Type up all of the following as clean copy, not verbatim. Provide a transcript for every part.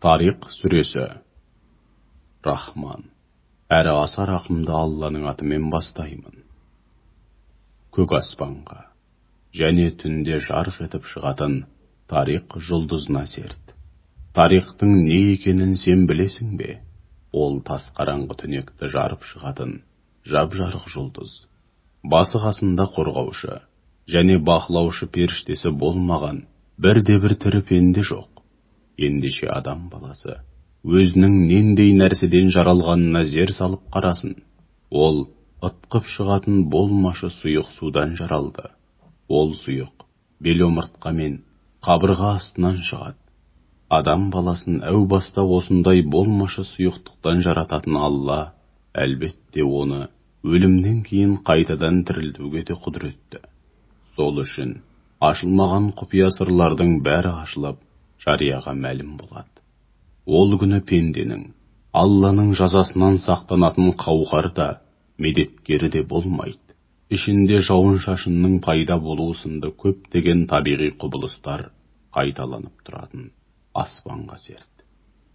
Тариқ сүресі. Рахман, әрі аса рақымды Алланың атымен бастаймын. Көк аспанға және түнде жарқ етіп шығатын Тариқ жұлдызына серт. Тариқтың не екенін сен білесің бе? Ол тас қараңғы түнекті жарып шығатын жап-жарық жұлдыз. Басы қасында қорғаушы және бақылаушы періштесі болмаған бірде-бір тірі пенде жоқ. Ендеше адам баласы өзінің нендей нәрседен жаралғанына зер салып қарасын. Ол ытқып шығатын болмашы сұйық судан жаралды. Ол сұйық бел омыртқа мен қабырға астынан шығады. Адам баласын әу баста осындай болмашы сұйықтықтан жарататын Алла, әлбетте оны өлімнен кейін қайтадан тірілтуге де құдіретті. Сол үшін ашылмаған құпия сырлардың бәрі ашылып, жарияға мәлім болады. Ол күні пенденің Алланың жазасынан сақтанатын қауқар да, медеткері де болмайды. Ішінде жауын-шашынның пайда болуы сынды көптеген табиғи құбылыстар қайталанып тұратын аспанға серт.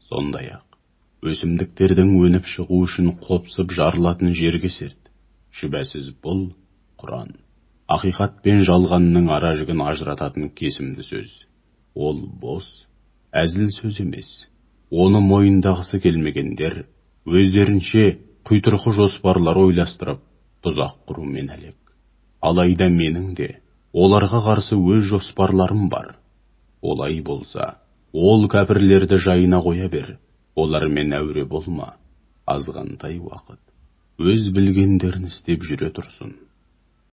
Сондай-ақ, өсімдіктердің өніп шығу үшін қопсып жарылатын жерге серт. Шүбәсіз бұл Құран, ақиқат пен жалғанның ара жігін ажырататын кесімді сөз. Ол бос, әзіл сөз емес. Оны мойындағысы келмегендер өздерінше құйтырқы жоспарлар ойластырып, тұзақ құрумен әлек. Алайда менің де оларға қарсы өз жоспарларым бар. Олай болса, ол кәпірлерді жайына қоя бер, олармен әуре болма. Азғантай уақыт өз білгендерін істеп жүре тұрсын.